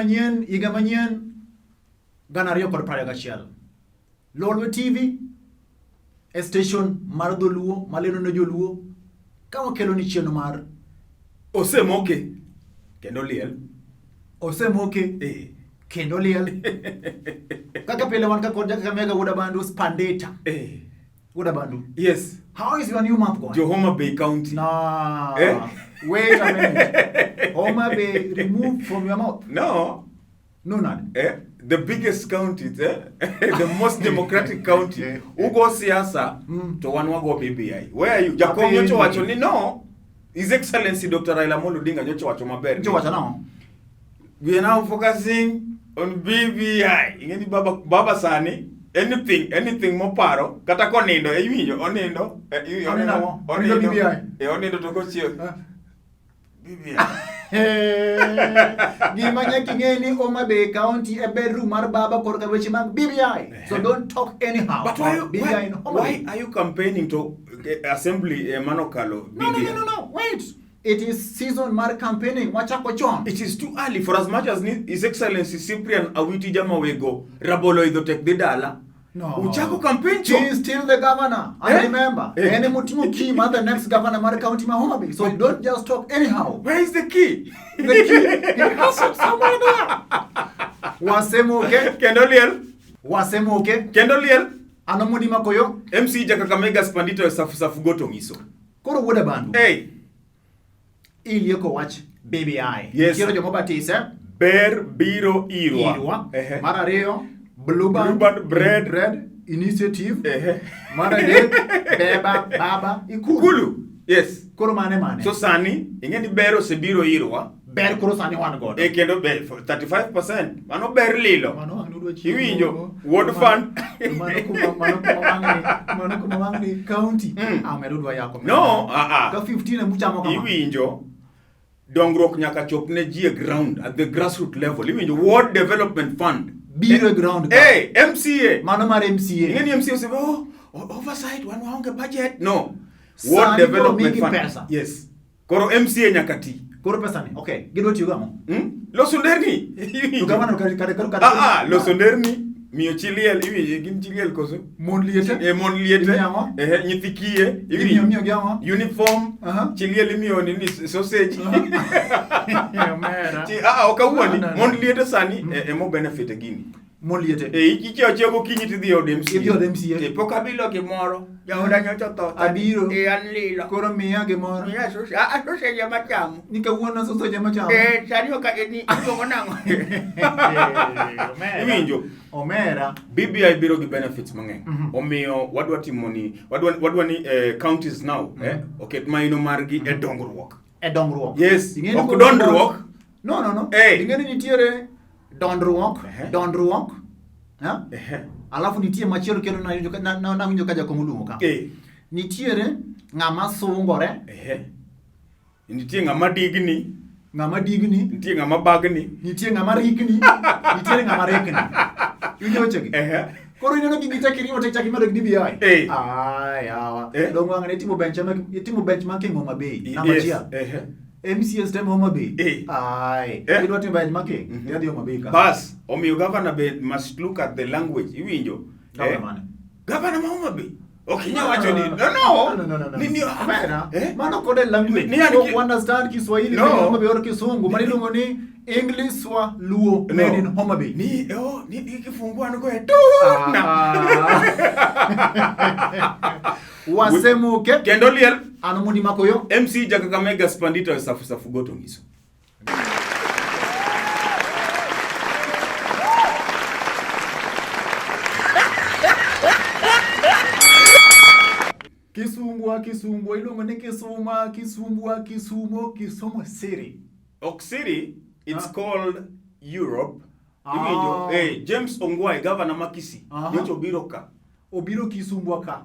manyien, higa manyien 2021. Lolwe TV e station mar dholuo malendo ne joluo ka wakelo ni chenro mar Osemoke kendo liel. Osemoke kendo liel. Kaka pile wan ka kod Kakamega Wuod Abandu Spandeta. Wuod Abandu. Yes. How is your new month going? Jo Homa Bay County. No. Eh? Wait a minute. Homa Bay removed from your mouth. No. No, none. Eh? The biggest county, eh? The most democratic county. Ugo siasa to wan wago BBI. Where are you? Jakom Apenji. nyocha wacho ni no. His Excellency Dr. Raila Amolo Odinga nyocha wacho maber. ni, Nyocha wacho nang'o? We are now focusing on BBI. Ing'eni baba sani anything moparo kata konindo e iwinjo onindo Onindo ang'o? Onindo BBI. Onindo to kochiew. BBI. Gima nyaka ing'e ni Homa Bay County e bedroom mar baba korka weche mag BBI. So don't talk anyhow. But why, about BBI why, in Homa why Bay. are you campaigning to assembly manokalo No, no, BBI? no, no, no. Wait. It is season mar campaigning. Wachako chon. It is too early for as much as His Excellency Cyprian Awiti Jamawego Rabolo idho tek dhi dala. No. Uchako campaign He chon. is still the governor. And Eh? remember, Eh. ene moting'o key mar the next governor mar county ma Homa Bay. So don't just talk anyhow. Where is the key? The key, he has it somewhere there. Wasemoke. Kendo liel. Wasemoke. Kendo liel. Ano mundi makoyo. MC Jakakamega Spandito e safu safu goto ngiso. Koro wuoda Bandu. Hey. Ilieko wach BBI. Yes. Nitiere joma obatise. Ber biro irwa. Irwa. Ehe. Mar ariyo, Blue Band, Blue Band Bread. Bread Initiative. Ehe. Mar adek, Beba Baba Ikulu. Ikulu. Yes. Koro mane mane? So sani, ing'e ni ber osebiro irwa. Ber koro sani wan godo. E kendo ber 35%. Mano ber lilo. Mano wang' nudwa chiemo. Iwinjo? Wuod fan. Mano kuma wang'ni county. Ah, medo dwa yako. No, ah, ah. Ka 15 emuchamo kama. Iwinjo? Dongruok nyaka chop ne ji e ground at the grassroots level. Iwinjo? Ward Development Fund. Biro e ground ka. Hey, MCA. Mano mar MCA. Ing'e ni MCA osebe, oh, oversight, wan waonge budget. No. Ward Sani koro Development migi Fund. pesa. Yes. Koro MCA nyaka ti. Koro pesa ni. Okay, gidwa tiyo gang'o? Loso nderni. To gavana kare Ah, ah, loso nderni. Miyo chi liel, iwinjo, gin chi liel koso? Mon liete. Mon liete. Imiyo ang'o? Ehe, nyithi kiye, iwinjo. Imiyo gi ang'o? Uniform. Aha. Chi liel imiyo nini sausage. Omera. Chi, ah, ah, ok awuondi. No, no, no. Mon liete sani emo benefit e gini. Mon liete. Ichiewo achiewa gokinyi tidhi e od MCA. Idhi od MCA. Pok abilo gimoro. Jaoda nyocha otho. Abiro. An lilo. Koro miya gimoro. Miya sausage. Ah, ah, sausage ema chamo. Ni kawuono sausage ema chamo. Sani ok ni iluongo nang'o? Omera. Iwinjo? Omera. BBI biro gi benefits mang'eny. Omiyo wadwa timo ni wadwa ni counties now, oket maino margi e dongruok. E dongruok. Yes. Ing'e ni Ok koro dondruok. No, no, no. Eh. Ing'e ni nitiere dondruok, Ehe. dondruok. Ha? Ehe. Alafu nitie machielo kendo nawinjo ka jakom oluongo ka. Nitiere ng'ama sungore. Ehe. Nitie ng'ama digni. Ng'ama digni. Nitie ng'ama bagni. Nitie ng'ama rikni. Nitiere ng'ama rekni. Iwinjo wechegi? Ehe. Koro ineno gigi te kiriwo te chak imedo gi BBI. Eh. Ai, yawa. Eh. Dong wang'ni itimo bench ma itimo benchmarking Homa Bay. Namba Yes. achiel. Ehe. MCS temo Homa Bay. Eh. Ai. Eh. Idwa timo benchmarking? Idhi Homa Bay ka. Bas, omiyo governor be must look at the language. Iwinjo? Governor mane? Governor ma Homa Bay. Ok inyal No, wacho ni no, no, no. no, no, no, no. Ni, ni, Omera, eh? mano kode language. Ni, ni an Ok ki- understand Kiswahili, No. no. Homa Bay or Kisungu. Mano iluongo ni English wa Luo No. made in Homa Bay. Ni, oh, ni, ni kifungua nuko e tu. Ah, Na. ah. Wasemoke. Kendo liel. An Omondi Makoyo. MC Jakakamega Spandito e safu safu goto ngiso. Kisungwa, Kisungwa, iluongo ni Kisuma, Kisumbwa, Kisumo, Kisumo City. Ok City, it's Ah. called Europe. Ah. Iwinjo? James Ongwae, governor ma Kisii, Aha. nyocha obiro ka. Obiro Kisumbwa ka.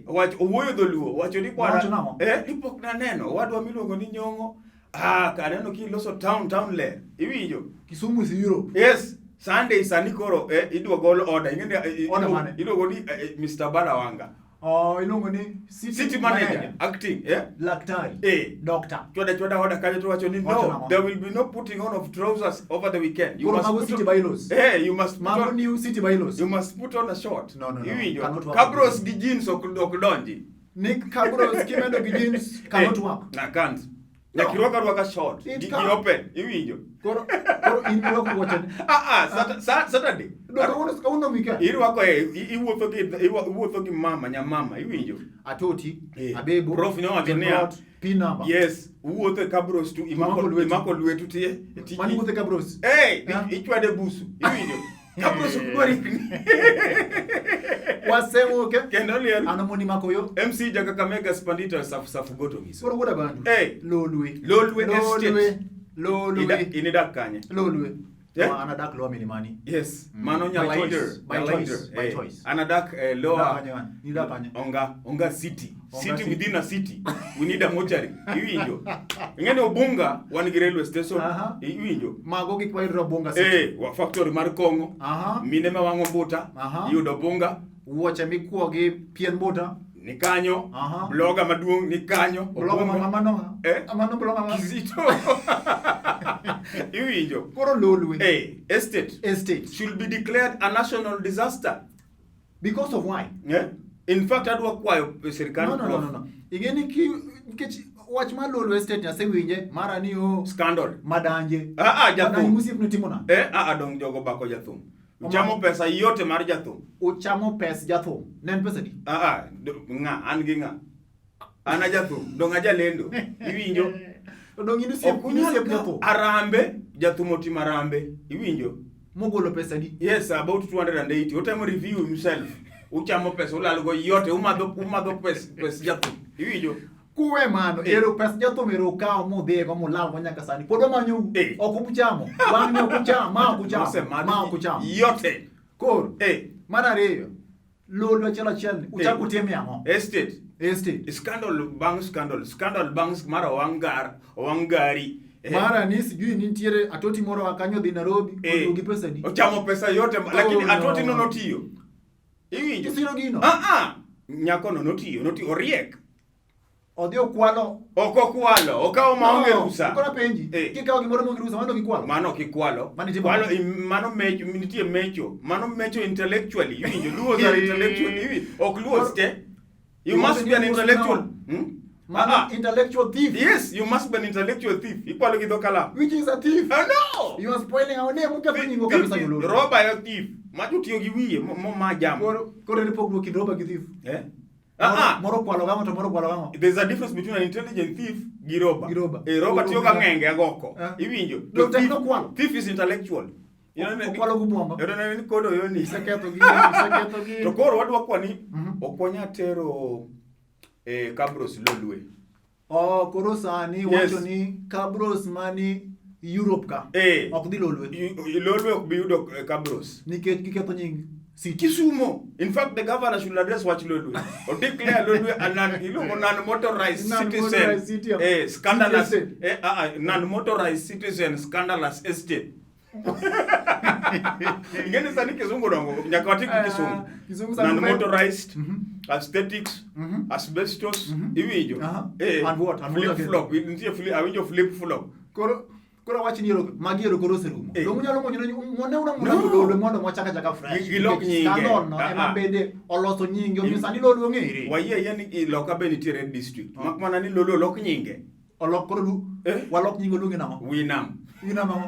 Owacho, owuoyo dholuo, owacho ni bwana, Owacho nang'o? Ni pok naneno, owadwa miluongo ni Nyong'o. Ah, ka aneno kiloso town, town ler. Iwinjo? Kisumu is Europe. Yes. Sunday sani koro, idwa gol order. Ing'e ni, Order mane? iluongo ni, Mr. Balawanga. Oh, iluongo ni city, City manager, acting, eh? Laktari. Eh. Doctor. Chwada chwada oda kanyo to wacho ni Wacho no, nang'o? there will be no putting on of trousers over the weekend. Koro must mago put city on- bylaws. Eh, you must put Mago on, new city bylaws. you must put on a short. No. Iwinjo? Cannot work. Cabros gi jeans ok donji. Nick Cabros kimedo gi jeans cannot Eh, work. Na can't. No. Nyaka irwak arwaka short. It Gi can't. open. Iwinjo? Koro in irwako wuoche. Ah ah, Saturday. Do kawuono weekend. Irwako e iwuotho gi mama nyamama, iwinjo? Atoti, Eh. Abebo, Prof nowacho niya. Brought, P number. Yes, uwuotho e cabros tu Imako lwetu. imako lwetu tie. Mani wuotho e cabros. Eh, Yeah. ichwade busu. Iwinjo? Cabros ok dwar rikni. Wasemoke. Kendo liel. Ano moni makoyo. MC Jakakamega Spandita safu safu goto ngiso. Koro wuoda bandu. Eh. Lolwe. Lolwe Estate. Lolwe. Inidak kanye? Lolwe. Eh? An adak Lower Milimani. Yes, Mm. mano By Nyalaider. choice, by Nyalaider, choice, by eh. choice. An adak Nidak Lower kanye wan? Nidak kanye? Onga City. Onga City City. within a city. We need a mortuary. Iwinjo. Ing'eni Obunga wan gi railway station. Aha. Iwinjo. Mago gik mayudore Obunga City. Eh, wa factory mar kong'o. Aha. Mine ma wang'o mbuta. Aha. Iyudo Obunga. Wuoche mikuo gi pien mbuta. Ni kanyo. Aha. Blogger maduong' ni kanyo. Blogger Obunga. mano. Eh? Mano blogger ma. Kizito. Iwinjo. Koro Lolwe. Eh, estate Estate. should be declared a national disaster. Because of why? Yeah? In fact, adwa kwayo sirkal No. Ing'e ni nikech wach mar Lolwe Estate asewinje mara ni o Scandal. Madanje. Ah, ah, jathum. Madanje mosiep notimo na. Eh, ah, ah, dong jogo bako jathum. Uchamo pesa yote mar jathum. Uchamo pes jathum. Ne en pesa di? Ah, ah, ng'a, an gi ng'a. An a jathum, dong ajalendo. Iwinjo? To dong in osiep Ok unyal osiep kawo jathum. Arambe, jathum otimo arambe. Iwinjo? Mogolo pesa di? Yes, about 280. Otemo review himself. Uchamo pesa ulalgo yote, umadho pes jathum. Iwinjo? Kuwe mano, Eh. ero pes jathum ero ukawo mudhigo mulalgo nyaka sani. Pod wamanyou. Eh. Ok ubuchamo. Wang'ni ok ucham, ma ok ucham. Nosemadh Ma ok ucham. Yote. Koro, Eh. mar ariyo, Lolwe achiel achiel ni, uchako utimie ang'o? Estate. Estate. Scandal bang' scandal, scandal bang' mara owang' gar, owang' gari. Eh, Mara ni sijui nitiere atoti moro wa kanyo dhi Nairobi, eh, oduogi pesa di. Ochamo pesa yote, lakini no. atoti no notiyo. Iwinjo? Isiro gino? Ah ah. Nyako no notiyo, notiyo, oriek. Odhi okwalo. Ok okwalo, okawo maonge No, rusa. Koro apenji, Eh. kikawo gimoro maonge rusa, mano ok ikwalo. Mano ok ikwalo. Mano itimo Kwalo, ang'o? mano mecho, nitie mecho. Mano mecho intellectually. Iwinjo, Luos are intellectual. Iwinjo, ok Luos te. You Iwacho must ni be an Luos intellectual. now. Hmm? Mano Ah, ah. intellectual thief. Yes, you must be an intellectual thief. Ikwalo gi dho kalam. Which is a thief. Ah, no! You are spoiling our name. Uketho nyingwa kabisa jololo. Roba yo thief. Majo tiyo gi wiye mo ma jam. Koro en pogruok kind roba gi thief. Eh? Ah, ah. Moro kwalo gang'o to moro kwalo gang'o. There's a difference between an intelligent thief gi roba. Gi roba. Eh, roba tiyo Roba. ga ng'enge agoko. Eh. Iwinjo. Do To tek thief- nokwalo. Thief is intellectual. You know, Okwalo gi obwongo. You know, ni kodo yo ni. Iseketho gi, iseketho gi. To koro wadwa kwa ni Mhm. ok wanyal tero eh, Cabros Lolwe. Oh, koro sani Yes. wacho ni Cabros mani Europe ka. Eh. Ok dhi Lolwe. Lolwe ok bi yudo Cabros. Nikech giketho nying city. Kisumo. In fact, the governor should address wach Lolwe. O declare Lolwe a non, iluongo non-motorized Non-motorized citizen. city of- Eh, scandalous. city Eh, ah, ah, non-motorized citizen scandalous estate. Ingeni sani kizungu dongo nyaka watik gi kizungu. Ah, kizungu sani Non-motorized, aesthetics, asbestos, iwinjo. Aha. Eh, And what? And what flip again? flop, nitie flip, awinjo flip flop. Koro wach ni ero magi ero koro oserumo. Eh. Dong unyalo monjo ne una No. Lolwe mondo wachak achaka fresh. Gilok Nikech nyinge. Scandal no Ah, ema ah. bende oloso nyinge omiyo sani Lolwe ong'ere. Wayie ayie ni loka be nitie red district. Mak mana ni Lolwe olok nyinge. Olok koro lu Eh? walok nyinge oluonge nang'o? Winam. Winam ang'o?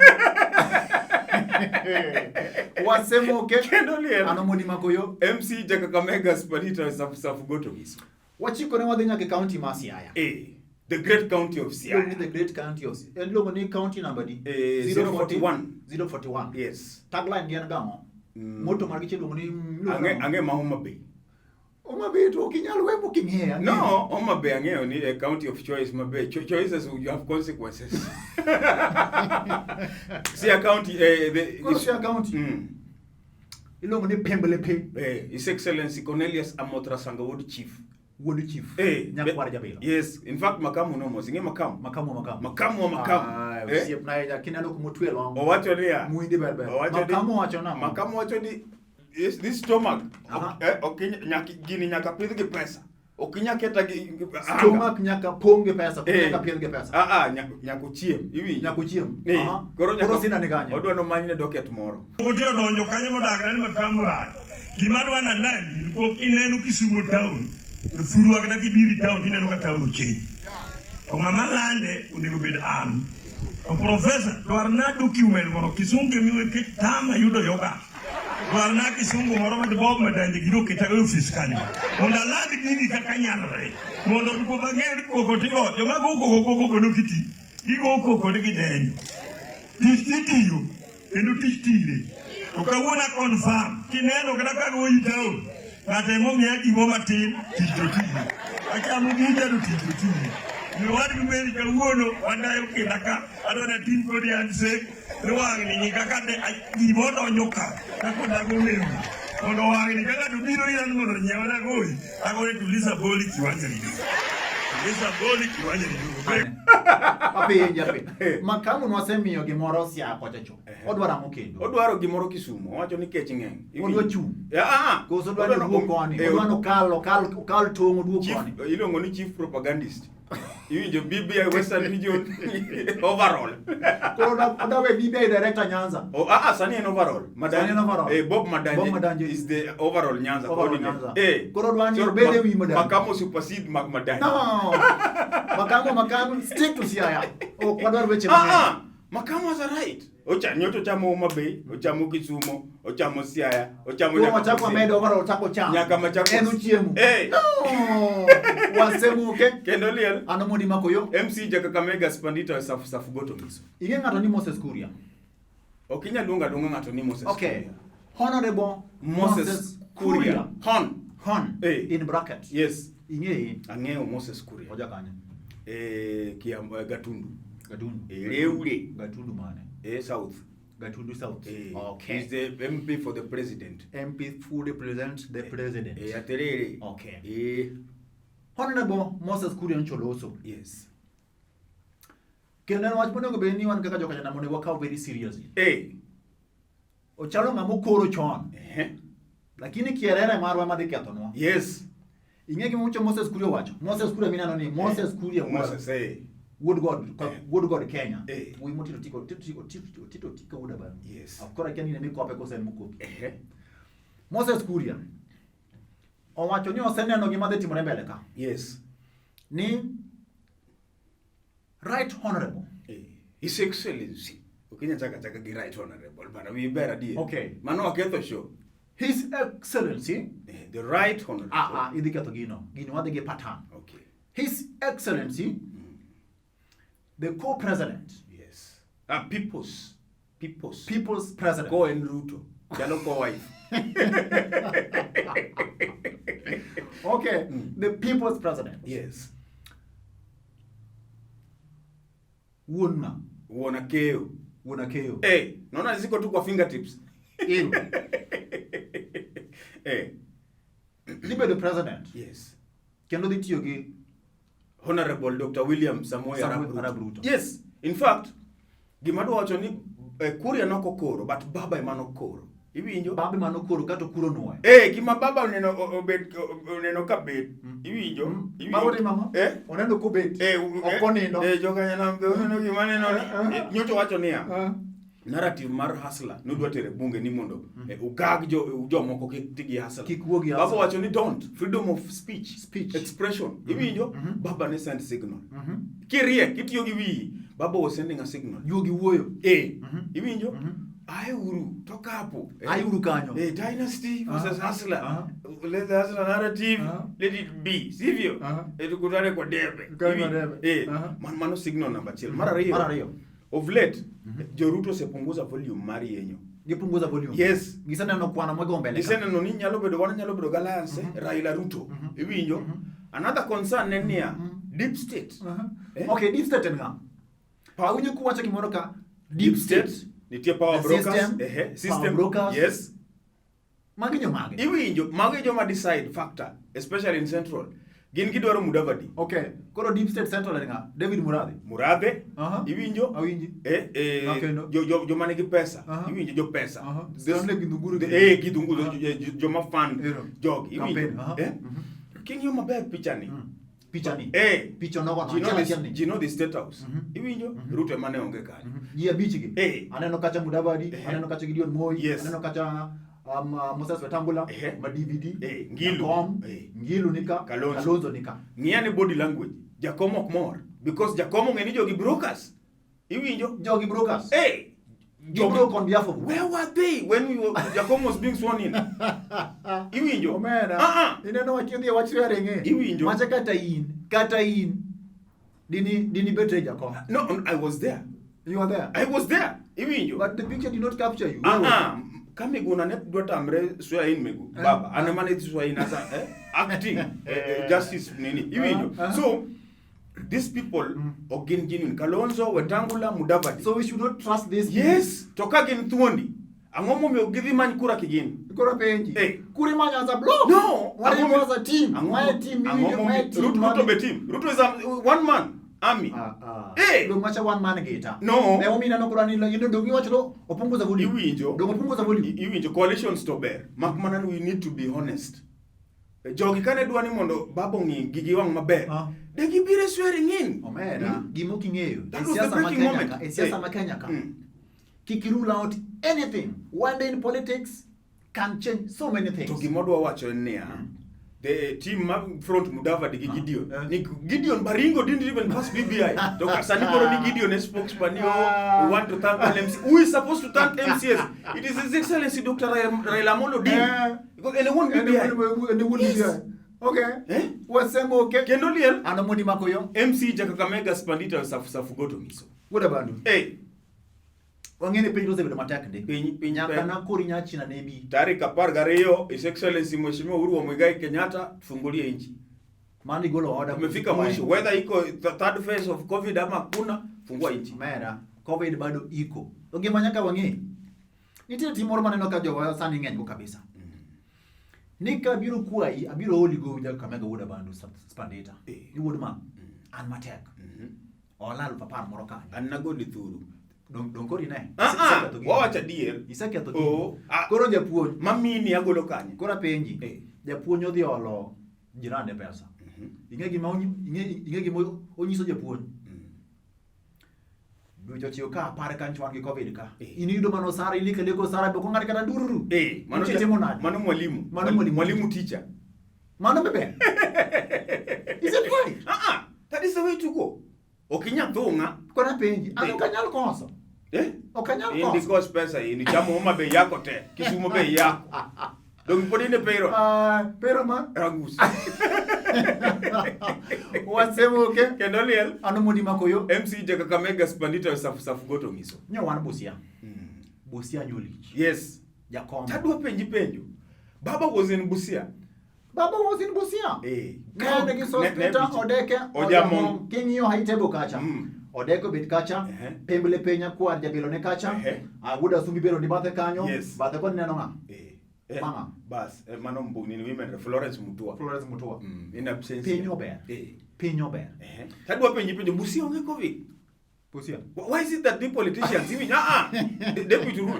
Wasemoke. Kendo liel. Ano moni makoyo. MC Jakakamega Spanita Safu Safu Goto Giso. Wachiko ne wadhi nyaka e county ma Siaya. Eh, the great county of Iluongo ni Siaya. the great county of Siaya. Iluongo ni county number di? Eh, 041. 041. Yes. Tagline gi en gang'o? Motto margi cha iluongo ni iluongo Ang'e nang'o? ang'e ma Homa Bay. Homa Bay to ok inyal we mok ing'eyo. ang'eyo. No, Homa Bay ang'eyo ni a county of choice ma be choices you have consequences. Siaya County eh the Koro Siaya County. Iluongo ni Pembelepe. Eh, His Excellency Cornelius Amotra Sanga Wuod Chief. Wuod Chief. Eh, Nyakwar Jabilo. Yes, in fact makamu nomos, ing'e makamu? Makamu wa makamu. Makamu wa makamu. Ah, Eh? osiepna ahinya kineno kumotwe long. Owacho niya. Muhindi ber ber. Owacho ni- Makamu wacho nang'o? Makamu wacho ni This stomach Aha. ok nyaka gini nyaka pidh gi pesa. Ok inyal keta gi Stomach nyaka pong' gi pesa, Eh. nyaka piedh gi pesa. Ah ah, nyaka ochiem, iwinjo. Nyaka ochiem. Eh, Aha. Koro nyaka Koro sina ni kanye? Odwa nomanyne docket moro. Ote odonjo kanyo modakre ni makamu rach. Gima adwa nalandi pok ineno Kisumo town. To thurwa kata kibiro e town tineno ka town ochange. To ng'ama lande onego bed an. To professor dwarna document moro kisungu miwe tama yudo yoga. Dwarna kisungu moro ma Bob Madanje gino oketa e ofis kanyo. Mondo aland gini kaka nyalore. Mondo kuom ang'eyo ni koko tigo joma go koko koko kono kiti. Gigo koko ni gidenyo. Tich titiyo kendo tich tire. To kawuono a confirm kineno kata ka goyi town ng'ato emomiya gimo matin tich to tiyo. Achamo gicha to tich to tiyo. Jowadgi Mary kawuono wadayo kinda ka adwa natim kodi handshake ni wang'ni ni kaka de gima odonjo ka kaka odago lewni mondo wang'ni kaka to biro ira ni mondo onyiewa gowi agone to Lisa Boli kiwanja ni Lisa Boli kiwanja ni Apenje apenje. Makamu nwasemiyo gimoro Siaya kocha cho. Odwaro ang'o kendo? Odwaro gimoro Kisumo, owacho ni kech ng'eny. Odwa chung'. Ah, ah. Koso odwa ni oduog koni. Odwa ni okal tong' oduog koni. Iluongo ni chief propagandist. Iwinjo BBI Western Region overall. Koro odwa we BBI director Nyanza. Oh, ah, ah, sani en overall. Sani en overall. Bob Madanje, Bob Madanje. is the overall Nyanza Overall coordinator. Nyanza. Koro odwa ni So, obed e wi Madanje. Makamo supersede Madanje. No. Makamo stick to Siaya. Ok wadwar weche Ah, mang'eny. ah, Makamo has a right. Ocha nyocha ochamo Homa Bay, ochamo Kisumo, ochamo Siaya, ochamo Koro nyaka wachako Kisii. wamedo overall ochako cham. Nyaka Machakos. En ochiemo. Eh. No. Wasemuke. Kendo liel. Ano mondi mako yo. MC ja Kakamega Spandita Safu Safu Goto Miso. Ing'e ng'ato ni Moses Kuria. Ok inyal luongo aluonga ng'ato ni Moses. Okay. Kuria. Honorable Moses Kuria. Hon. Hon. Eh. In bracket. Yes. Ing'eye. Ang'eyo Moses Kuria. Oja kanye. Gatundu. Gatundu. Reure. Gatundu mane? South. Gatundu South. Okay. He's the MP for the president. MP who represents the president. Aterere. Okay. Honorable Moses Kuria Ncholoso. Yes. Kendo en wach monego bed ni wan kaka jokanyanam onego wakaw very seriously. Ochalo ng'ama okoro chon. Lakini kierere marwa ema dhi kethonwa. Yes. Ing'e gima ucho Moses Kuria owacho? Moses Kuria mineno ni Moses Kuria Moses, eh. Wuod God, Wuod God Kenya. Wuoyi motito tiko tito tito tito tiko wuod Abang. Yes. Koro akia ni ne mikope kose en mokopi. Moses Kuria owacho ni oseneno gima dhi timore mbele ka. Yes. Ni Right Honorable. His Excellency. Okinya chaka chaka gi Right Honorable bana wi ber adier. Okay. Mano waketho show. His Excellency. The Right Honorable. Idhi ketho gino. Gino wadhi gi pattern. Okay. His Excellency, the co-president. Yes. People's. People's. People's president. Go and Ruto. Chalo co-wife. Okay. The people's president. Yes. Wuon ng'a? Wuon Akeyo. Wuon Akeyo. Naona ziko tu kwa fingertips. Ero. Dhi bedo president. Yes. Kendo dhi tiyo gi Honorable Dr. William Samoei Arap Samoei Ruto. Arap Ruto. Yes. In fact, gima adwa wacho ni Kuria nokokoro, but baba ema nokoro. Iwinjo? Baba ema nokoro kata okuro nwoyo. Gima baba oneno obet, oneno ka bet. Iwinjo? Iwinjo? Baba otimo ang'o? Oneno kobet. Ok onindo. Jokanyanam be oneno gima nenore. Nyocha wacho niya, narrative mar hustler nodwa tere bunge ni mondo ugag jomoko kik ti gi hustler. Kik wuo gi Baba hustler. wacho ni don't, freedom of speech, Speech. expression. Iwinjo? Baba ne send signal. Kiriek, itiyo gi wiyi. Baba was sending a signal. Juogi wuoyo. Iwinjo? Ae uru, to kapo. Ae uru kanyo. Dynasty versus hustler. Let the hustler narrative, let it be. Sivyo? Tukutane kwa debe. Tukutane kwa debe. Mano signal namba achiel. Mar ariyo. Mar ariyo. Of late, Joruto osepunguza volume mar yenyo. Gipunguza volume. Yes. Giseneno kwano mogo mbele ka. Giseneno ni nyalo bedo, wan nyalo bedo gi alliance, Raila Ruto. Iwinjo? Another concern en niya, deep state. Okay, deep state en ng'a? Awinjo kuwacho gimoro ka deep Deep state. state. Nitie power The brokers. system, power System. brokers. Yes. Magi jomage? Iwinjo, magi joma decide factor, especially in Central. Gin gidwaro Mudavadi. Okay. Koro Deep State Central en ng'a? David Murathe. Murathe, Aha. iwinjo? Awinji. Eh, Makendo. jo joma nigi pesa, Aha. iwinjo jo pesa. Stanley Githunguri. Eh, Githunguri, joma fund Ero. jogi, iwinjo? Campaign, aha. Eh? King'iyo maber picha ni. Picha ni. Eh, Picha nogo no. ji know Achiel the- achiel ni. ji know the state house. Iwinjo? Ruto ema ne onge kanyo. Ji abich gi. Eh. Aneno kacha Mudavadi, Ehe. aneno kacha Gideon Moi, Yes. aneno kacha Moses Wetangula, Ehe. ma DVD, Eh, Ngilu. Jakom, Eh. Ngilu nika, Kalonzo. Kalonzo nika. Ng'iya ni body language. Jakom ok mor. Because Jakom ong'e ni jogi brokers. Iwinjo? Jogi brokers. Eh, Gi broke on behalf of who? Where were they when Jakom was being sworn in? Iwinjo? Omera. Ah, ah. Ineno wach idhi e wach swearing eh. Iwinjo. Macha kata in. Dini betray Jakom. No, I was there. You were there. I was there. Iwinjo? But the picture did not capture you. Ah, ah. Ka Miguna ne dwa tamre swear in Migu. Eh. Baba, an ema ne swear in as a acting justice nini. Iwinjo? Ah, ah. So, these people ok gin genuine. Kalonzo, Wetangula, Mudavadi. So we should not trust this. Yes, to ka gin thuondi. Ang'o momiyo ok gidhi many kura kigin? Koro penji. Eh. Kuri manyo as a block. No. Why Ang'o you as a team? Ang'o Why a team? ang'o Why a momiyo- team? Ruto be team. Ruto is a one man army. Ah, ah. Eh. Dong macha one man gita. No. Ne omi neno kura ni ino dong iwacho no opunguza volume. Iwinjo. Dong opunguza volume. Iwinjo coalitions to ber. Mak mana ni we need to be honest. Jogi kane dwa ni mondo baba ong'i gigi wang' maber. Ah. De gibiro swearing in. Omera, gima ok ing'eyo. That E was the siasa ma breaking Kenya moment. ka, e siasa Eh. ma Kenya ka. Kik rule out anything. One day in politics can change so many things. To gima odwa wacho en niya, the team ma front Mudavadi gi Gideon. Eh. Ni Gideon Baringo didn't even pass BBI. To sani koro ni Gideon e spokesman yo, we want to thank all MC. Who is supposed to thank MCS? It is His Excellency Dr. Raila Amolo Odinga. Eh. Because and they won And BBI. they won Yes. BBI. Okay. Eh? Wasemo okay. Kendo liel Ano mondi makoyo. MC ja Kakamega Spandita Safu Safu Goto Miso. Wuod Abandu. Hey, Wang'e ni piny osebedo matek ndi. Piny Nyaka pek. nakori nyachina ne bi. Tarik 12 His Excellency Mheshimiwa Uhuru Muigai Kenyatta tufungulie nchi. Mano igolo order. Tumefika mwisho, whether iko third phase of COVID ama hakuna, fungua nchi. Omera, COVID bado iko. To gima nyaka wang'e. Nitie tim moro maneno ka jowa sani ng'eny go kabisa. Ni ka abiro kwayi, abiro oli gowi ja Kakamega wuod Abandu Spandita. Eh. Ni wuod ma, an matek. Ola 10,000 moro kanyo. An nagoni thuru. Dong koro ine. Ah, ah, Iseketho gini. wawacho adier. Iseketho Oh, gini. ah. Koro japuonj, Mamini agolo kanye? koro apenji. Eh. Japuonj odhi olo jirande pesa. Ing'e gima onyiso japuonj? Dweche ochiko ka 10 ka nyocha wan gi COVID ka. Eh. In iyudo mana osara, iliko alika osara, be ok ong'ad kata ndururu. Eh, mano Nitie timo nade? Mano mwalimu. Mano mwalimu. Mwalimu teacher. Mano be ber. Is it right? Ah, ah, that is the way to go. Ok inyal thung'a. Koro apenji, an Eh. ok anyal koso. Eh? Ok anyal In koso. dikos pesa in ichamo Homa Bay yako te. Kisumu be yako. Dong pod in e payroll. Ah, pero ma Rangus. wasemo ke Kendo liel. ano mondi makoyo MC ja Kakamega Spandita Safu Safu Goto Miso. nyo wan Busia. Busia nyolich. Yes. Jakom. Tadwa penji penjo. Baba was in Busia. Baba was in Busia. Eh. Ne gi Sospeter Odeke Ojamong. King'iyo high table kacha. Odeke obet kacha. Pemble penya kwar jabilo ne kacha. Ehe. Aguda Sumbi bero ni bathe kanyo. Yes. Bathe koni neno ng'a? Eh. Eh. Mama. Bas, mano mbugni ni women Florence Mutua. Florence Mutua. In absentia. Piny ober. Eh. Piny ober. Eh. Tadwa penji penjo Busia onge COVID. Busia. Why is it that the politicians even ah ah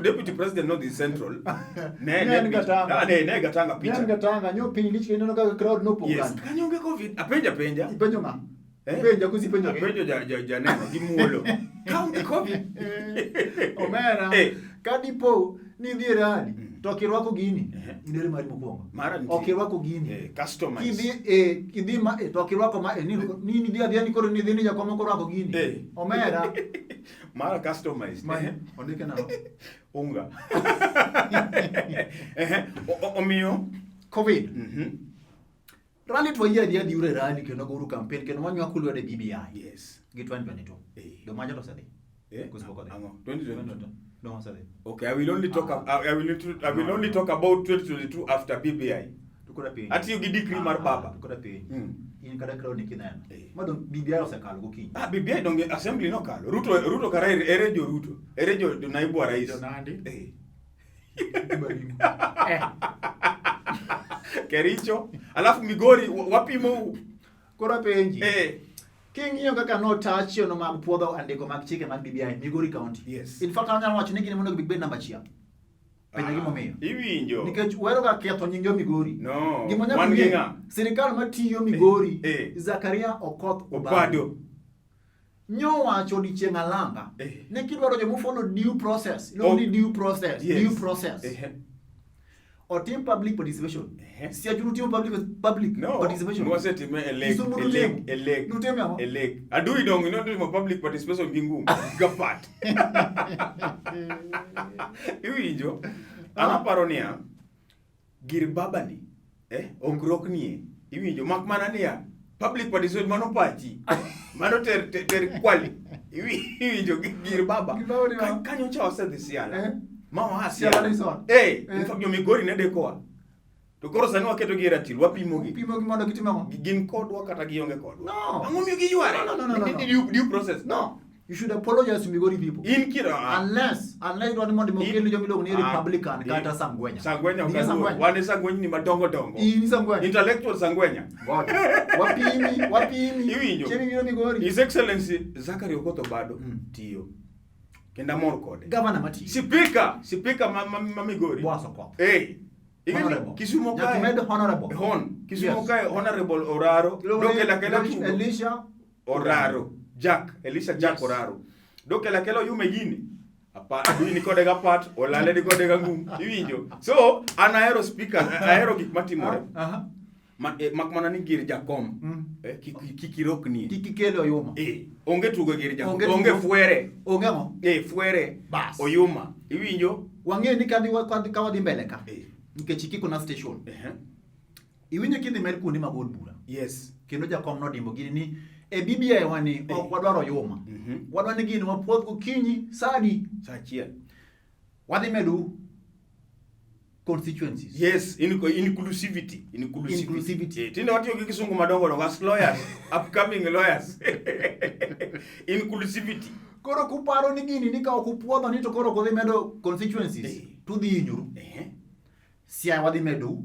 deputy president not the central ne Ne en Gatanga. ah, ne Gatanga Ne en picha Gatanga nyo piny lich kendo ineno ka crowd nopong' yes kanyo. kanyo onge COVID apenja penja Ipenjo ng'a? Eh? Ipenja koso ipenjo gi? Apenjo ja janeno gi muolo ka onge COVID Omera. Eh. Ka dipo ni idhi e rally to ok irwako gini, Ehe. in ere mari mokwongo. Mara nitie. Ok irwako gini. Eh, customize. Kidhi e kidhi ma e, to ok irwako ma e, ni ni idhi adhiya ni koro ni idhi ni jakom ok orwako gini. Eh. Omera. Mara customized. Ma ondike nang'o? Unga. Ehe, omiyo COVID. Rally to wayie adhiya dhiuru e rally kendo gouru campaign kendo wanywako lwedo e BBI. Yes. Gi 2022. Eh. Do macha to osedhi. Eh? Koso pok odhi? Ang'o? 2022. No, osedhi. Okay, I will only talk I will only talk about 2022 after BBI. To koro apenji. Atiyo gi degree mar baba. To koro apenji. In kata crowd ni kineno. Eh. Ma dong BBI osekalo gokinyi. Ah, BBI donge assembly nokalo. Ruto kara ere jo Ruto. Ere jo naibu wa rais. Jo Nandi. Eh. Baringo. Eh. Kericho. Alafu Migori wapimo. Koro apenji. Eh. King'iyo kaka nota chenro mag puodho andiko mag chike mag BBI Migori County. Yes. In fact anyalo wacho ni gin mondo gibed namba achiel. Penja gimomiyo. Iwinjo. Nikech uhero ga ketho nying jo Migori. No. Gima nyaka Wan gi ing'e, ng'a? Sirikal matiyo Migori, Eh, eh. Zakaria Okoth Obado. Obado. Nyowacho odiechieng' alanga Eh. ni kidwaro joma follow due process, iluongo ni due process, Yes. due process. Eh. Otim public participation. Eh. Siachuru timo public No, participation. nwasetime e lek, Kisumu e lek, nutimo. e lek, Nutimo ang'o? e lek. Adui dong' inotimo public participation gi ngum, gapat. Iwinjo? An aparo niya, gir babani, eh, ok roknie. Iwinjo? Mak mana niya, public participation mano pachi. Mano ter, ter, ter kwali. Iwinjo? Gir baba. Gir baba ni ma- Kanyocha wasedhi Siala. Eh. Ma waa Siala Siala. Resort. Eh, Eh. in fact jo Migori ne dekowa. To koro sani waketo gi e ratil, wapimogi. Pimo gi mondo gitim ang'o? Gin kodwa kata gionge kodwa. No. Ang'o miyo giyware? No, no, no, no, no. Due process. No. You should apologize to Migori people. In kira. Unless idwaro ni mondo okel joma iluongo ni Republican kata Sangwenya. Sangwenya Ing'e ok aluor. Sangwenya? Wan e Sangwenyni madongo dongo. In Sangwenya. Intellectual Sangwenya. God. Wapimi, wapimi. Iwinjo. Chieng' ibiro Migori. His Excellency Zachary Okoth Obado Mm. tiyo. Kendo amor kode. Gavana matiyo. Sipika, sipika ma Migori. Boaz Okoth. Eh. Ing'e ni Honorable. Kisumo Nyaka kae. imed honorable. Hon. Kisumo Yes. kae Honorable Oraro. Iluongo ni Dokela kela tugo. Elisha Oraro. Jack, Elisha Jack Yes. Oraro. Dokela kela oyume gini. Apa, adui ni kode ga pat, olale ni kode ga ngum. Iwinjo. So, an ahero speaker, ahero gik matimore. Aha. Ma, mak mana ni gir jakom. Mm. Eh, kik iroknie. Kik ikel oyuma. Eh, onge tugo gir jakom. Onge Onge tugo. fuere. Onge ang'o? Eh, fuere. Bas. Oyuma. Iwinjo? Wang'eyo ni kadhi ka wadhi mbele ka. Eh. Nikech ikiko na station. Eh. Iwinjo kidhi med kuonde mag od bura. Yes. Kendo jakom nodimbo gini ni e BBI wani ok wadwar oyuma. Mhm. Wadwa ni gini wapuodh gokinyi sa adi? Saa achiel. Wadhi medo constituencies. Yes, inclusivity. Inclusivity. Inclusivity. Eh, tinde watiyo gi kisungu madongo dongo as lawyers, upcoming lawyers. Inclusivity. Koro kuparo ni gini ni ka ok upuodho ni to koro ok udhi medo constituencies. Eh. Tudhi hinyuru. Eh. Siaya wadhi medou.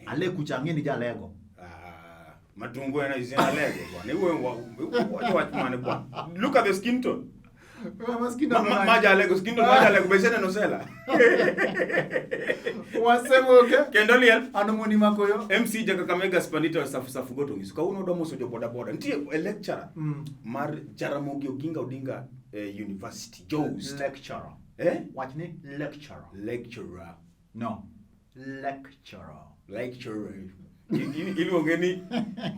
Ale kucha ang'e ni jalego. Ah, matungu ena izina lego bwana. Iwe wacho wach mane bwana. Look at the skin tone. Ma jalego skin tone ma jalego be iseneno sela. Wasemoke. Kendo liel An omoni makoyo. MC ja Kakamega Spanito safu safu goto ngiso. Kawuono odwa moso jo boda boda. Nitie a lecturer Mm. mar Jaramogi Oginga Odinga University. JOOUST. Lecturer. Eh? Wach ni lecturer. Lecturer. No. Lecturer. Lecturer. Iluonge ni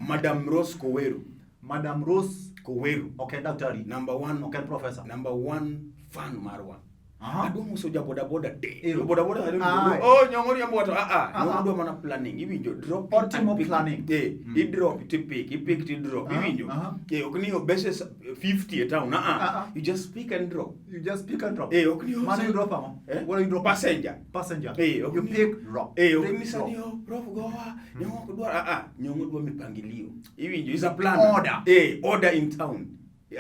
Madam Rose Koweru. Madam Rose Koweru. ok en daktari. Number one. Ok en professor. Number one fan marwa. Aha. Adwa moso ja boda boda te. Ero. Jo boda boda sani Aye. oh nyong'o riembo wato ah ah. Ah, Nyong'o ah. dwa mana planning. Iwinjo drop. Otimo and pick. planning. Eh, Mm. i drop to pick, i pick to drop. Aha, Iwinjo. aha. Eh, ok ni bases 50 e town. Ah Ah, ah. ah. You just pick and drop. You just pick and drop. Eh, ok ni Mano you drop ang'o? Eh? What do you drop? Passenger. Passenger. Eh, ok You ni- pick, drop. Eh, ok Pick, ni sani drop. oh, prof gowa. Nyong'o ok dwar ah ah. Nyong'o dwa mipangilio. Iwinjo is a plan. Order. Eh, order in town.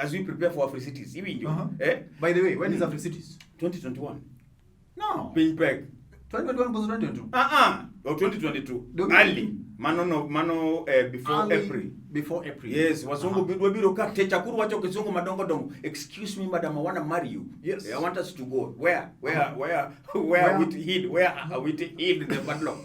As we prepare for Africities. Iwinjo. Uh-huh. Eh? By the way, when is Africities? 2021. No. Piny pek. 2021 goes 2022. Ah ah. Oh, 2022. Don't- Early. Mano no, mano before Early April. Before April. Yes, wazungu Uh-huh. wabiro ka te chakuru wacho kizungu madongo dongo. Excuse me madam, I want to marry you. Yes. I want us to go. Where? Where? Uh-huh. Where? Where Where? are we to hid? Where are we to hid the padlock?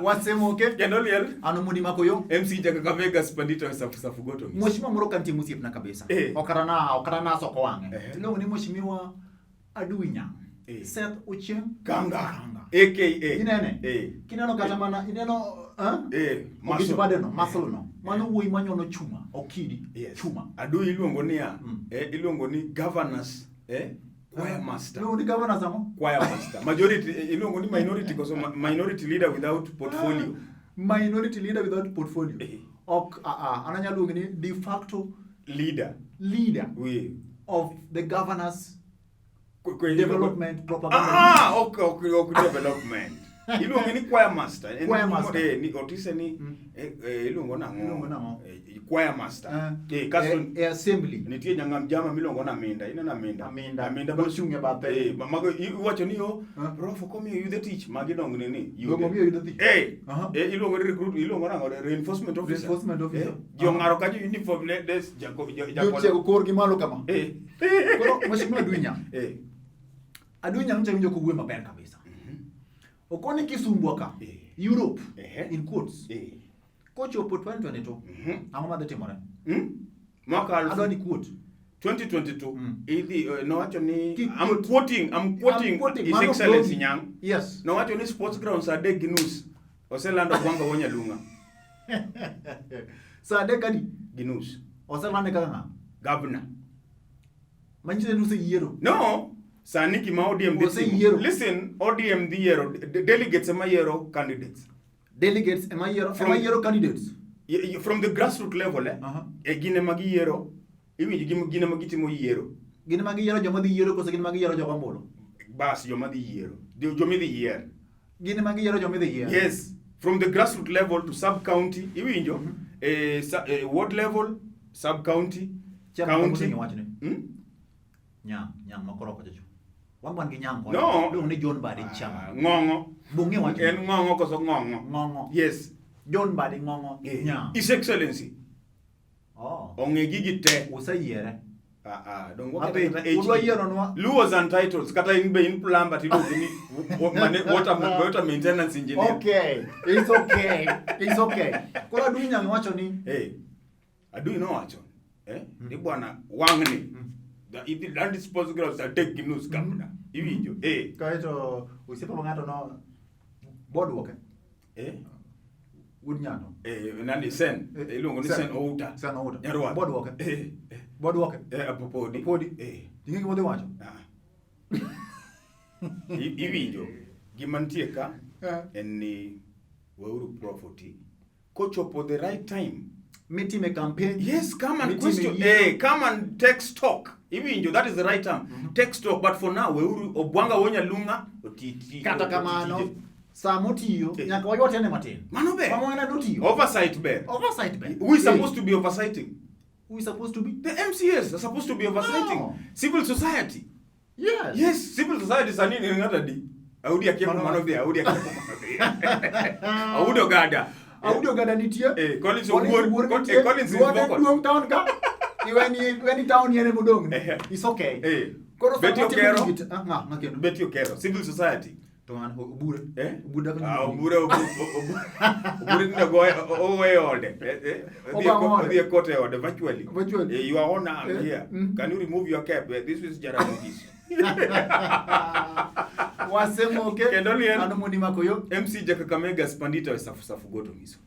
Wasemoke. Kendo liel. An omoni makoyo. MC ja Kakamega Spandito safu safu goto. Mheshimiwa moro ka nitie mosiepna kabisa. Eh. Okarana soko wang'e. Eh. Iluongo ni Mheshimiwa Adui Nyang'. Eh. Seth Ochieng Kanga. Kanga. AKA. Inene? Eh. Kineno kata mana ineno eh? Eh, Ogich muscle. badeno, muscle no. Mano wuoyi manyono chuma, okidi, Yes. chuma. Adui iluongo niya, Mm. iluongo ni governors, choir master. Iluongo ni governors ang'o? Choir master. Majority iluongo ni minority koso minority leader without portfolio. Minority leader without portfolio. Eh. Ok, an anyalo luonge ni de facto Leader. leader We. of the governors development propaganda. Ah, okay, okay, okay, development. Iluonge ni choir master. En Choir master. Ni otise ni iluongo nang'o? Iluongo nang'o? Choir master. Kasto E assembly. nitie nyang'am jama miluongo ni Aminda. Ineno Aminda? Aminda. Aminda Mochung' e bathe. Mago iwacho ni yo prof ok omiyo yudhe tich, magi dong ne ni. Dong omiyo yudhe tich? Iluongo ni recruit, iluongo nang'o? Reinforcement officer. Reinforcement officer. Ji ong'aro kanyo uniform ne des jako Jotiego korgi malo kama. Koro Mheshimiwa Adui Nyang'. Adui Nyang' nyocha winjo kowuoyo maber kabisa. Okoni Kisumbwa ka, Europe, in quotes. Kochopo 2022, ang'o madhi timore? Mwaka aluf Adwa ni quote. 2022, idhi, nowacho ni, Ki I'm quoting I'm quoting His Mano Excellency Gogi. Nyang'. Yes. Nowacho ni sports grounds 3.5 oselando Gwanga Wonyalung'a. Saa adek adi? Gi nus. Oselande kaka ng'a? Governor. Manyiso ni useyiero. No, sani gima ODM dhi timo. Oseyiero. Listen, ODM dhi yiero, delegates ema yiero candidates. Delegates ema yiero, ema yiero candidates. From the grassroots level, gin ema giyiero, iwinjo gin ema gitimo yiero. Gin ema giyiero joma dhi yiero koso gin ema giyiero jogo ombulu? Bas, joma dhi yiero. Joma idhi yier. Gin ema giyiero joma idhi yier. Yes, from the grassroots level to sub-county, iwinjo, ward level, sub-county, Chairman county. Kamusi wachne. Nyang', nyang' makoro kochocho. Wan wan gi nyang' koni. No. Iluongo ni John Mbadi chairman. Ng'ong'o. Bung'e wachne. En ng'ong'o koso ng'ong'o? Ng'ong'o. Yes. John Mbadi ng'ong'o. Nyang'. His Excellency. Oh. Ong'e gigi te. Oseyiere. Dong Abe, waketa kata H udwa D. yieronwa. Luos and titles, kata in be in plumber tiluongo ni water maintenance engineer. Okay, it's okay. It's okay. Koro Adui Nyang' wacho ni Adui nowacho, ni bwana wang'ni. Idhi land sports grounds 3.5 governor. Iwinjo? Kaeto osiepa ma ng'ato no boardwalk. Wuod Nyando. Nani Sen? Iluongo ni Sen Outa. Sen Outa. Nyarwath. Boardwalk. Boardwalk. Podi. Podi. Ing'e gima odhi wacho? Iwinjo. Gima nitie ka en ni weuru prof oti. Kochopo the right time. Mitime campaign. Yes, come and Mitime question. yiero. Come and take stock. Iwinjo, that is the right time. Take stock, but for now, weuru Obwanga Wonyalung'a oti ti. Kata oti kamano, tije. sama otiyo, nyaka waywa tene matin. Mano ber. Mano en otiyo. Oversight ber. Oversight ber. Who is supposed to be oversighting? Who is supposed to be? The MCAs are supposed to be oversighting. No. Civil society. Yes. Yes, civil society sani ni ng'ato adi? Audi akia Mano mano dhi, Audi akia mano dhi. Audi Ogada. Audi Ogada nitie. Collins Collins Owuor, Owuor nitie. Collins is Duonde vocal. duong' town ka. Iweni town yene modong'. It's okay. Koro Betty sama watimo Okero. gigi ng'a kendo? Betty Okero, civil society. To ng'ano? Obure. Obure dak Obure, Obure, Obure. Obure ni goye, ogoye ode. Obang'o ode. Odhi e court e ode virtually. Virtually. You are on I'm here. Can you remove your cap? This is Jaramogi. Wasemoke. Kendo liel. Ano mondi makoyo. MC Jakakamega Spandita we safu safu goto miso.